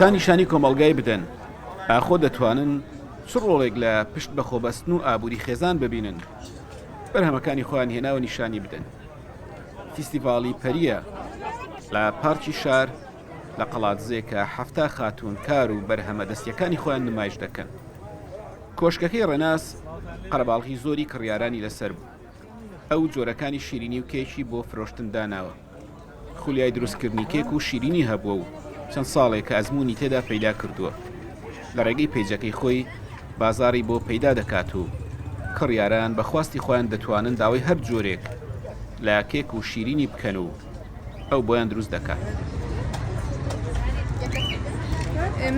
تا نیشانی کۆمەڵگای بدەن ئاخۆ دەتوانن چ ڕۆڵێک لە پشت بەخۆبەستن و ئابووری خێزان ببینن، بەرهەمەکانی خۆیان هێناوە نیشانی بدەن. فیستیڤاڵی پەرییە لە پارکی شار لە قەڵادزێ کە 70 خاتوون کار و بەرهەمە دەستیەکانی خۆیان نمایش دەکەن. کۆشکەکەی ڕێناس قەرەباڵغی زۆری کڕیارانی لەسەر بوو. ئەو جۆرەکانی شیرینی و کێکی بۆ فرۆشتن داناوە. خولیای دروستکردنی کێک و شیرینی هەبووە و چەند ساڵێکە ئەزموونی تێدا پەیدا کردووە. لە ڕێگەی پەیجەکەی خۆی بازاڕی بۆ پەیدا دەکات و کڕیاران بە خواستی خۆیان دەتوانن داوای هەر جۆرێک لە کێک و شیرینی بکەن و ئەو بۆیان دروست دەکات.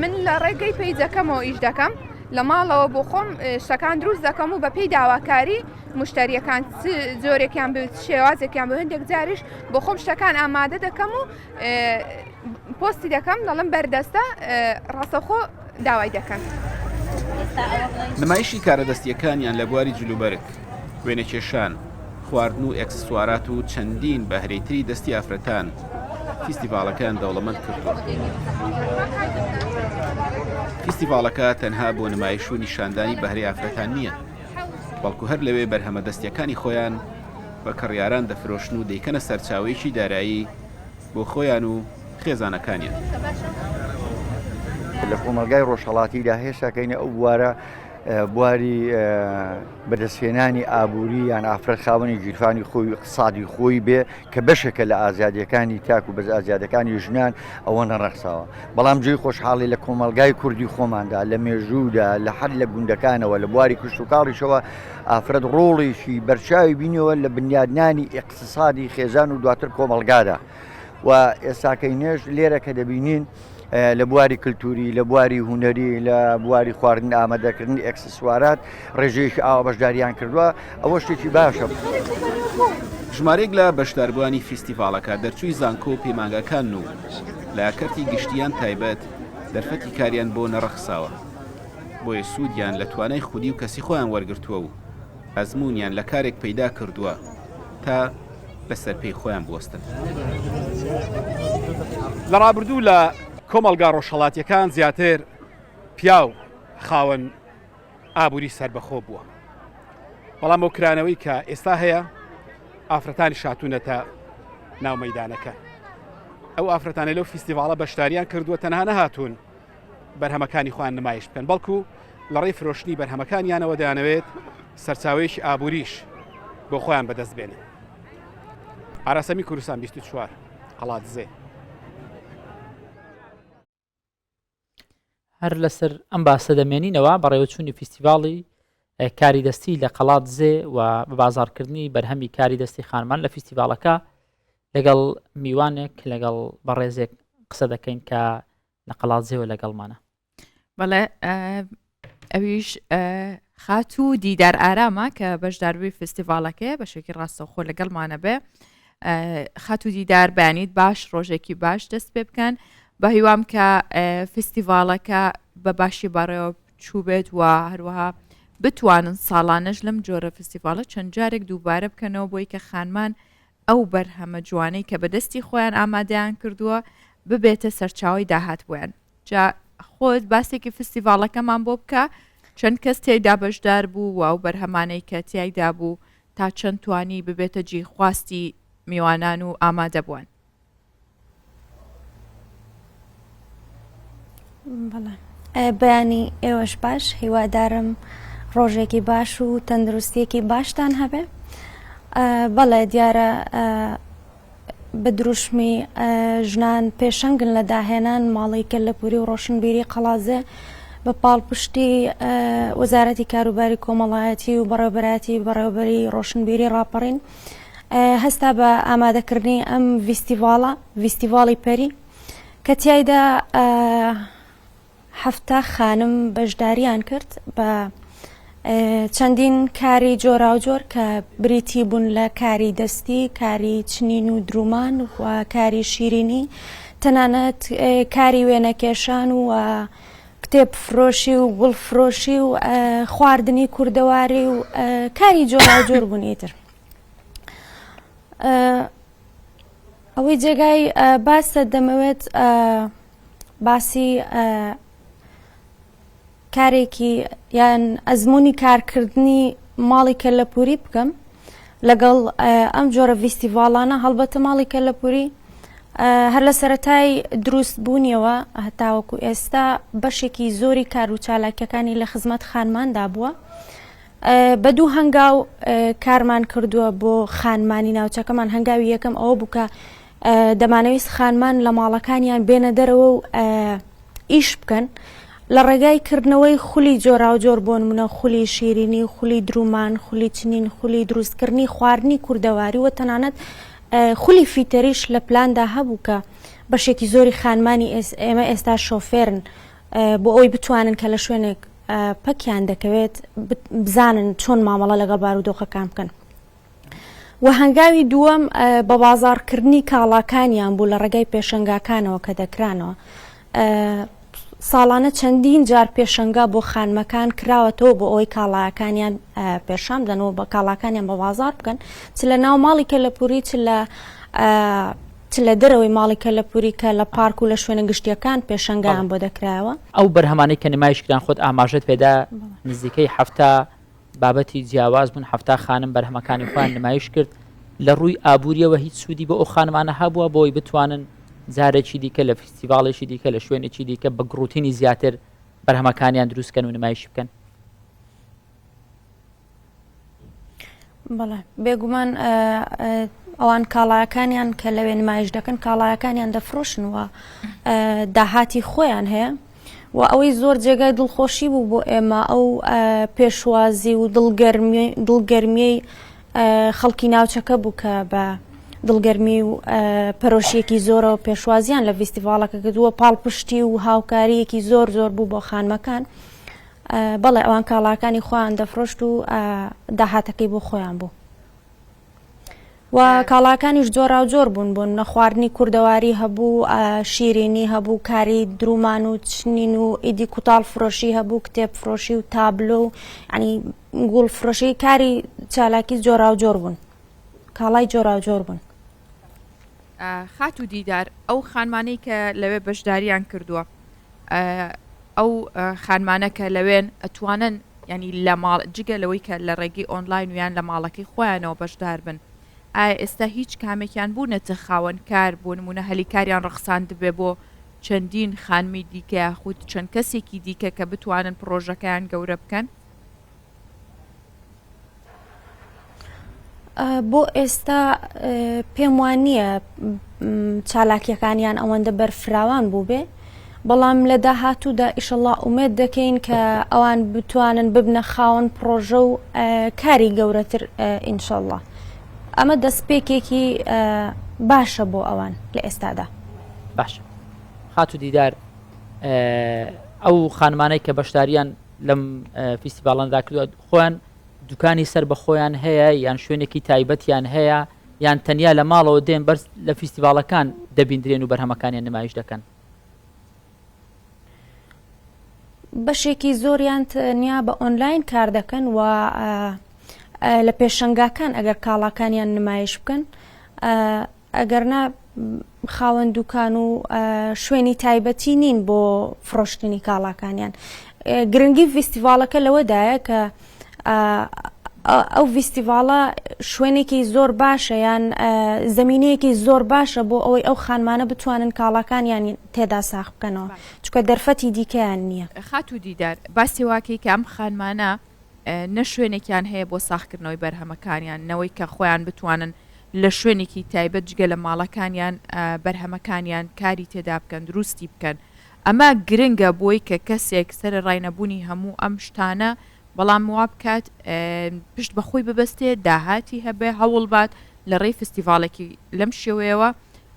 من لە ڕێگەی پەیجەکەمەوە ئیش دەکەم لە ماڵەوە بۆ خۆم شتەکان دروست دەکەم و بەپێی داواکاری مشتریەکان چ جۆرێکیان بێت شێوازێکیان بۆ هەندێک جاریش بۆ خۆم شتەکان ئامادە دەکەم و پۆستی دەکەم دەڵم بەردەستە ڕاستەخۆ داوای دەکەن. نمایشی کارە دەستییەکانیان لە بواری جلوبەرگ، وێنەکێشان، خواردن و ئێکسسوارات و چەندین بەهرەی تری دەستی ئافرەتان فیستیڤاڵەکەیان دەوڵەمەند کردووە. فیستیڤاڵەکە تەنها بۆ نمایش و نیشاندانی بەهرەی ئافرەتان نییە، بەڵکو هەر لەوێ بەرهەمە دەستییەکانی خۆیان بە کڕیاران دەفرۆشن و دەیکەنە سەرچاوەیەکی دارایی بۆ خۆیان و خێزانەکانیان. لە کۆمەڵگای ڕۆژهەڵاتیدا هێشتاکەینە ئەو بوارە بواری بەدەستهێنانی ئابووری یان ئافرەت خاوەنی گیرفانی خۆی و اقتصادی خۆی بێ کە بەشێکە لە ئازادیەکانی تاک و بەز ئازادەکانی ژنان ئەوە نەڕەخساوە بەڵام جێی خۆشحاڵی لە کۆمەڵگای کوردی خۆماندا لە مێژوودا لە هەر لە گوندەکانەوە لە بواری کشت و کاڵیشەوە ئافرەت ڕۆڵێکی بەرچاوی بینیەوە لە بنیادنانی اقتصادی خێزان و دواتر کۆمەڵگادا و ئێستاکەی نێژ لێرە کە دەبینین لە بواری کللتوری لە بواری هوەری لە بواری خواردن ئامادەکردنی ئەکسسوارات ڕێژەیەکی ئاوا بەشداریان کردووە ئەوە شتێکی باشە. ژمارەیەک لە بەشداربووانی فیستیڤاڵەکە دەرچووی زانکۆ و پەیمانگاکانن و لە کەرتی گشتی یان تایبەت دەرفەتی کاریان بۆ نەڕەخساوە، بۆیە سوودیان لە توانای خودی و کەسی خۆیان وەرگرتووە و ئەزموونیان لە کارێک پەیدا کردووە تا لەسەر پێی خۆیان بوەستن. لە ڕابردوو لە کۆمەڵگا ڕۆژهەڵاتیەکان زیاتر پیاو خاوەن ئابووری سەربەخۆ بووە، بەڵام ئەو کرانەوەی کە ئێستا هەیە ئافرەتانی شاتوونەتە ناو مەدانەکە. ئەو ئافرەتانە لەو فیستیڤاڵە بەشداریان کردووە تەنها نەهاتوون بەرهەمەکانی خۆیان نمایش بکەن، بەڵکو لە ڕێی فرۆشتنی بەرهەمەکانیانەوە دەیانەوێت سەرچاوەیەکی ئابووریش بۆ خۆیان بەدەست بێنن. ئاراسەمی کوردستان 24 قەڵادزێ. هەر لەسەر ئەم باسە دەمێنینەوە بەڕێوەچوونی فیستیڤاڵی کاری دەستی لە قەڵادزێ و بە بازارکردنی بەرهەمی کاری دەستی خانمان لە فیستیڤاڵەکە لەگەڵ میوانێک لەگەڵ بەڕێزێک قسە دەکەین کە لە قەڵادزێوە لەگەڵمانە. بەڵێ ئەویش خاتوو دیدار ئارامە کە بەشداربووی فستیڤالەکەیە بەشێکی ڕاستەوخۆ لەگەڵمانە بێ خاتوو دیدار بەیانیت باش ڕۆژێکی باش دەست پێ بکەن بە هیوام کە فستیڤالەکە بە باشی بەڕێوە چووبێت و هەروەها بتوانن ساڵانەش لەم جۆرە فستیڤالە چەند جارێک دووبارە بکەنەوە بۆی کە خانمان ئەو بەرهەمە جوانەی کە بەدەستی خۆیان ئامادەیان کردووە ببێتە سەرچاوەی داهات بۆیان جا خۆت باسێکی فستیڤاڵەکەمان بۆ بکە چەند کەس تێیدا بەشدار بوو و ئەو بەرهەمانەی کە تیایدا بوو تا چەند توانی ببێتە جێی خواستی میوانان و ئامادەبووان. بەڵێ بەیانی ئێوەش باش هیوادارم ڕۆژێکی باش و تەندروستیەکی باشتان هەبێ بەڵێ دیارە بە دروشمی ژنان پێشەنگن لە داهێنان ماڵی کەلەپوری و ڕۆشنبیری قەڵازێ بە پاڵپشتی وەزارەتی کاروباری کۆمەڵایەتی و بەڕێوەبەرایەتی بەڕێوەبەری ڕۆشنبیری ڕاپەڕین هەستا بە ئامادەکردنی ئەم ڤیستیڤاڵە ڤیستیڤاڵی پەری کە تیایدا 70 خانم بەشداریان کرد بە چەندین کاری جۆراوجۆر کە بریتی بوون لە کاری دەستی، کاری چنین و درومان و کاری شیرینی، تەنانەت کاری وێنەکێشان و کتێب فرۆشی و گوڵ فرۆشی و خواردنی کوردەواری و کاری جۆراوجۆر بوون ئیتر. ئەوەی جێگای باسە دەمەوێت. باسی کارێکی یان ئەزموونی کارکردنی ماڵی کەلەپوری بکەم لەگەڵ ئەم جۆرە ڤیستیڤاڵانە هەڵبەتە ماڵی کەلەپوری هەر لە سەرەتای دروست بوونیەوە هەتاوەکو ئێستا بەشێکی زۆری کار و چالاکیەکانی لە خزمەت خانماندا بووە بە دوو هەنگاو کارمان کردووە بۆ خانمانی ناوچەکەمان هەنگاوی یەکەم ئەوە بوو کە دەمانەویست خانمان لە ماڵەکانیان بێنە دەرەوە و ئیش بکەن لە ڕێگای کردنەوەی خولی جۆراوجۆر بۆ نمونە خولی شیرینی خولی درومان خولی چنین خولی دروستکردنی خواردنی کوردەواری و تەنانەت خولی فیتەریش لە پلاندا هەبوو کە بەشێکی زۆری خانمانی ئێمە ئێستا شۆفێرن بۆ ئەوەی بتوانن کە لە شوێنێک پەکیان دەکەوێت بزانن چۆن مامەڵە لەگەڵ بارودۆخەکان بکەن. و هەنگاوی دووەم بە بازاڕکردنی کاڵاکانیان بوو لە ڕێگای پێشەنگاکانەوە کە دەکرانەوە. ساڵانە چەندین جار پێشەنگا بۆ خانمەکان کراوەتەوە بۆ ئەوەی کاڵاکانیان پێشان بدەن و بە کاڵاکانیان بە بازاڕ بکەن چ لە ناو ماڵی کەلەپوری چ لە چ لە دەرەوەی ماڵی کەلەپوری کە لە پارک و لە شوێنە گشتیەکان پێشەنگایان بۆ دەکرایەوە. ئەو بەرهەمانەی کە نمایش کران خۆت ئاماژەت پێدا نزیکەی 70 بابەتی جیاواز بوون 70 خانم بەرهەمەکانی خۆیان نمایش کرد لە ڕووی ئابووریەوە هیچ سوودی بۆ ئەو خانمانە هەبووە بۆی بتوانن جارێکی دیکە لە فیستیڤاڵێکی دیکە لە شوێنێکی دیکە بە گڕوتینی زیاتر بەرهەمەکانیان دروستکەن و نمایشی بکەن؟ بەڵێ بێگومان ئەوان کاڵایەکانیان کە لەوێ نمایش دەکەن کاڵایەکانیان دەفرۆشن و داهاتی خۆیان هەیە و ئەوەی زۆر جێگای دڵخۆشی بوو بۆ ئێمە ئەو پێشوازی و دڵگەرمی دڵگەرمیەی خەڵکی ناوچەکە بوو کە بە دڵگەرمی و پەرۆشیەکی زۆرەوە پێشوازیان لە ڤیستیڤاڵەکە کردووە پاڵپشتی و هاوکاریەکی زۆر زۆر بوو بۆ خانمەکان بەڵێ ئەوان کاڵاکانی خۆیان دەفرۆشت و داهاتەکەی بۆ خۆیان بوو و کاڵاکانیش جۆراوجۆر بوون بۆ نمونە خواردنی کوردەواری هەبوو شیرینی هەبوو کاری درومان و چنین و ئیدی کوتاڵ فرۆشی هەبوو کتێب فرۆشی و تابلۆ و ینی گوڵ فرۆشی کاری چالاکی جۆراوجۆر بوون کاڵای جۆراوجۆر بوون. خاتوو دیدار ئەو خانمانەی کە لەوێ بەشداریان کردووە ئەو خانمانە کە لەوێن ئەتوانن ینی لە ماڵ جگە لەوەی کە لە ڕێگەی ئۆنلاین ویان لە ماڵەکەی خۆیانەوە بەشدار بن ئایا ئێستا هیچ کامێکیان بوونەتە خاوەن کار بۆ نمونە هەلی کاریان ڕەخساندبێ بۆ چەندین خانمی دیکە یاخود چەند کەسێکی دیکە کە بتوانن پڕۆژەکەیان گەورە بکەن؟ بۆ ئێستا پێم وان نییە چالاکیەکانیان ئەوەندە بەرفراوان بووبێ بەڵام لە داهاتوودا ئیشەڵا ئومێد دەکەین کە ئەوان بتوانن ببنە خاوەن پڕۆژە و کاری گەورەتر ئینشەڵا ئەمە دەستپێکێکی باشە بۆ ئەوان لە ئێستادا. باشە خاتوو دیدار ئەو خانمانەی کە بەشداریان لەم فیستیڤاڵانەدا کردووە خۆیان دوکانی سەر بە خۆیان هەیە یان شوێنێکی تایبەتیان هەیە یان تەنیا لە ماڵەوە دێن بەس لە فیستیڤاڵەکان دەبیندرێن و بەرهەمەکانیان نمایش دەکەن؟ بەشێکی زۆریان تەنیا بە ئۆنلاین کار دەکەن و لە پێشەنگاکان ئەگەر کاڵاکانیان نمایش بکەن ئەگەرنا خاوەن دوکان و شوێنی تایبەتی نین بۆ فرۆشتنی کاڵاکانیان. گرنگی ڤیستیڤاڵەکە لەوەدایە کە ئەو ڤیستیڤاڵە شوێنێکی زۆر باشە یان زمینەیەکی زۆر باشە بۆ ئەوەی ئەو خانمانە بتوانن کاڵاکانیان تێدا ساخ بکەنەوە چونکە دەرفەتی دیکەیان نییە. خاتوو دیدار باسی واکەی کە ئەم خانمانە نە شوێنێکیان هەیە بۆ ساغکردنەوەی بەرهەمەکانیان، نەوەی کە خۆیان بتوانن لە شوێنێکی تایبەت جگە لە ماڵەکانیان بەرهەمەکانیان کاری تێدا بکەن، دروستی بکەن. ئەمە گرنگە بۆی کە کەسێک سەرەڕای نەبوونی هەموو ئەم شتانە بەڵام وا بکات پشت بە خۆی ببەستێ، داهاتی هەبێ، هەوڵبات لە ڕێی فستیڤاڵێکی لەم شێوەیەوە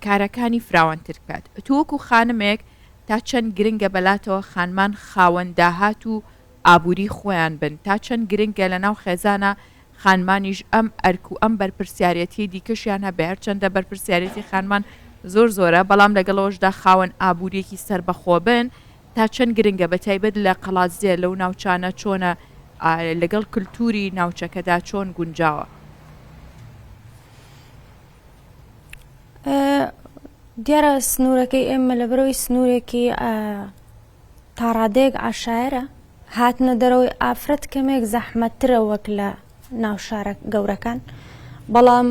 کارەکانی فراوانتر بکات. تۆ وەکو خانمێک تا چەند گرنگە بەلاتەوە خانمان خاوەن داهات و ئابووری خۆیان بن، تا چەند گرنگە لە ناو خێزانا خانمانیش ئەم ئەرک و ئەم بەرپرسیارێتیەی دیکەشیان هەبێ، هەرچەندە بەرپرسیارێتی خانمان زۆر زۆرە، بەڵام لەگەڵ ئەوەشدا خاوەن ئابووریەکی سەربەخۆ بن تا چەند گرنگە بە تایبەت لە قەڵادزێ لەو ناوچانە چۆنە لەگەڵ کلتوری ناوچەکەدا چۆن گونجاوە؟ دیارە سنوورەکەی ئێمە لەبەرەوەی سنوورێکی تاڕادەیەک عەشایەرە، هاتنە دەرەوەی ئافرەت کەمێک زەحمەتترە وەک لە ناو شارە گەورەکان، بەڵام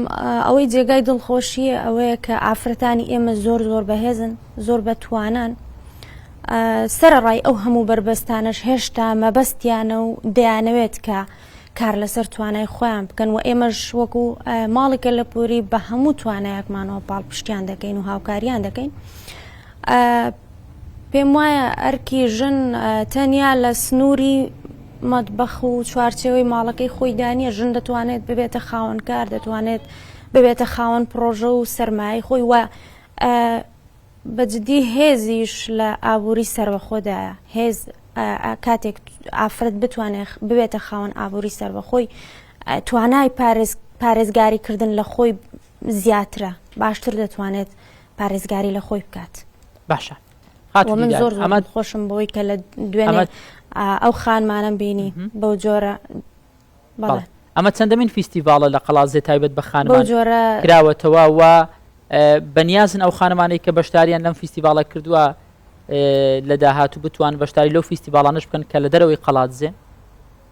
ئەوەی جێگای دڵخۆشییە ئەوەیە کە ئافرەتانی ئێمە زۆر زۆر بەهێزن، زۆر بەتوانان، سەرەڕای ئەو هەموو بەربەستانەش هێشتا مەبەستیانە و دەیانەوێت کە کار لەسەر توانای خۆیان بکەن و ئێمەش وەکو ماڵی کەلەپوری بە هەموو توانایەکمانەوە پاڵپشتیان دەکەین و هاوکاریان دەکەین. پێم وایە ئەرکی ژن تەنیا لە سنووری مەتبەخ و چوارچێوەی ماڵەکەی خۆیدا نییە، ژن دەتوانێت ببێتە خاوەنکار، دەتوانێت ببێتە خاوەن پڕۆژە و سەرمایەی خۆی و بە جدی هێزیش لە ئابووری سەربەخۆدایە. هێز کاتێک ئافرەت بتوانێت ببێتە خاوەن ئابووری سەربەخۆی توانای پارێزگاری کردن لە خۆی زیاترە باشتر دەتوانێت پارێزگاری لە خۆی بکات. باشە خاتوو من زۆر ئەمە خۆشم بۆی کە لە دوێنێ ئەو خانمانەم بینی بەو جۆرە بەڵێ ئەمە چەندەمین فیستیڤاڵە لە قەڵادزێ تایبەت بە خانمان جۆرە کراوەتەوە و بەنیازن ئەو خانمانەی کە بەشداریان لەم فیستیڤاڵە کردووە لە داهاتوو بتوان بەشداری لەو فیستیڤاڵانەش بکەن کە لە دەرەوەی قەڵادزێن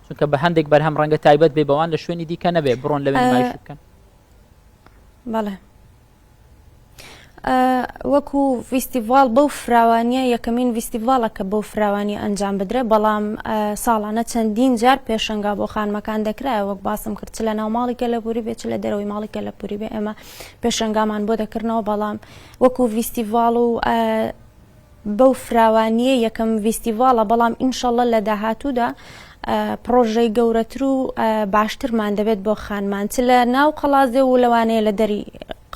چونکە بە هەندێک بەرهەم ڕەنگە تایبەت بێ بەوان لە شوێنی دیکە نەبێ بڕۆن لەوێ نمایشی بکەن. بەڵێ وەکو ڤیستیڤاڵ بەو فراوانیە یەکەمین ڤیستیڤاڵە کە بەو فراوانی ئەنجام بدرێ بەڵام ساڵانە چەندین جار پێشەنگا بۆ خانمەکان دەکرایە وەک باسم کرد چ لە ناو ماڵی کەلەپوری بێ چ لە دەرەوەی ماڵی کەلەپوری بێ ئێمە پێشەنگامان بۆ دەکردنەوە بەڵام وەکو ڤیستیڤاڵ و بەو فراوانییە یەکەم ڤیستیڤاڵە، بەڵام ئینشەڵڵە لە داهاتوودا پڕۆژەی گەورەتر و باشترمان دەبێت بۆ خانمان چ لە ناو قەڵادزێ و لەوانەیە لە دەری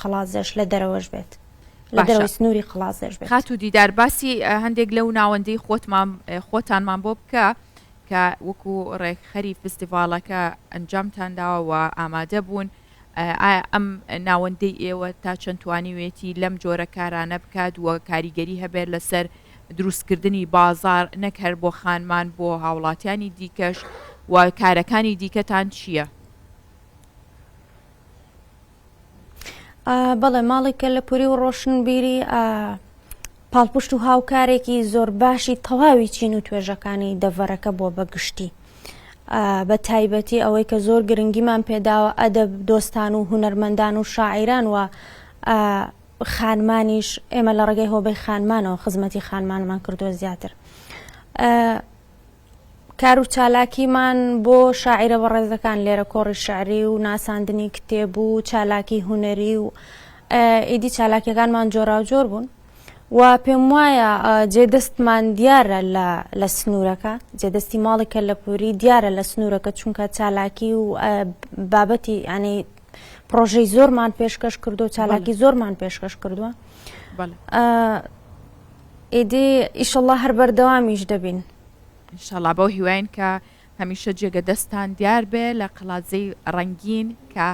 قەڵادزێش لە دەرەوەش بێت لە دەرەوەی سنووری قەڵادزێش بێت. خاتوو دیدار باسی هەندێک لەو ناوەندەی خۆتمان خۆتانمان بۆ بکە کە وەکو ڕێکخەری فستیڤاڵەکە ئەنجامتان داوە و ئامادە بوون. ئایا ئەم ناوەندەی ئێوە تا چەند توانیوێتی لەم جۆرە کارانە بکات و کاریگەری هەبێت لەسەر دروستکردنی بازاڕ نەک هەر بۆ خانمان بۆ هاوڵاتیانی دیکەش و کارەکانی دیکەتان چییە؟ بەڵێ ماڵی کەلەپوری و ڕۆشنبیری پاڵپشت و هاوکارێکی زۆر باشی تەواوی چین و توێژەکانی دەڤەرەکە بووە بە گشتی. بە تایبەتی ئەوەی کە زۆر گرنگیمان پێداوە ئەدەب دۆستان و هونەرمەندان و شاعیران و خانمانیش ئێمە لە ڕێگەی هۆبەی خانمانەوە خزمەتی خانمانمان کردووە زیاتر. کار و چالاکیمان بۆ شاعیرە بەڕێزەکان لێرە کۆڕی شعری و ناساندنی کتێب و چالاکی هونەری و ئیدی چالاکیەکانمان جۆراوجۆر بوون و پێم وایە جێدەستمان دیارە لە سنوورەکە جێدەستی ماڵی کەلەپوری دیارە لە سنوورەکە چونکە چالاکی و بابەتی ینی پرۆژەی زۆرمان پێشکەش کردو چالاکی زۆرمان پێشکەش کردووە ئیدی ئیشەڵا هەر بەردەوامیش دەبین. ئینشەڵا بەو هیواین کە هەمیشە جێگە دەستتان دیار بێ لە قەڵادزەی ڕەنگین کە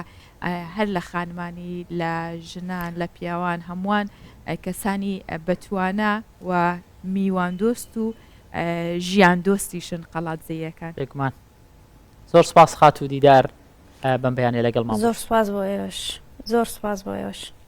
هەر لە خانمانی لە ژنان لە پیاوان هەمووان کەسانی بەتوانا و میوان دۆست و ژیان دۆستیشن قەڵادزەیەکان. بێگومان زۆر سپاس خاتوو دیدار بەم بەیانە لەگەڵمان زۆر سپاس بۆ ئێوەش زۆر سپاس بۆ ئێوەش.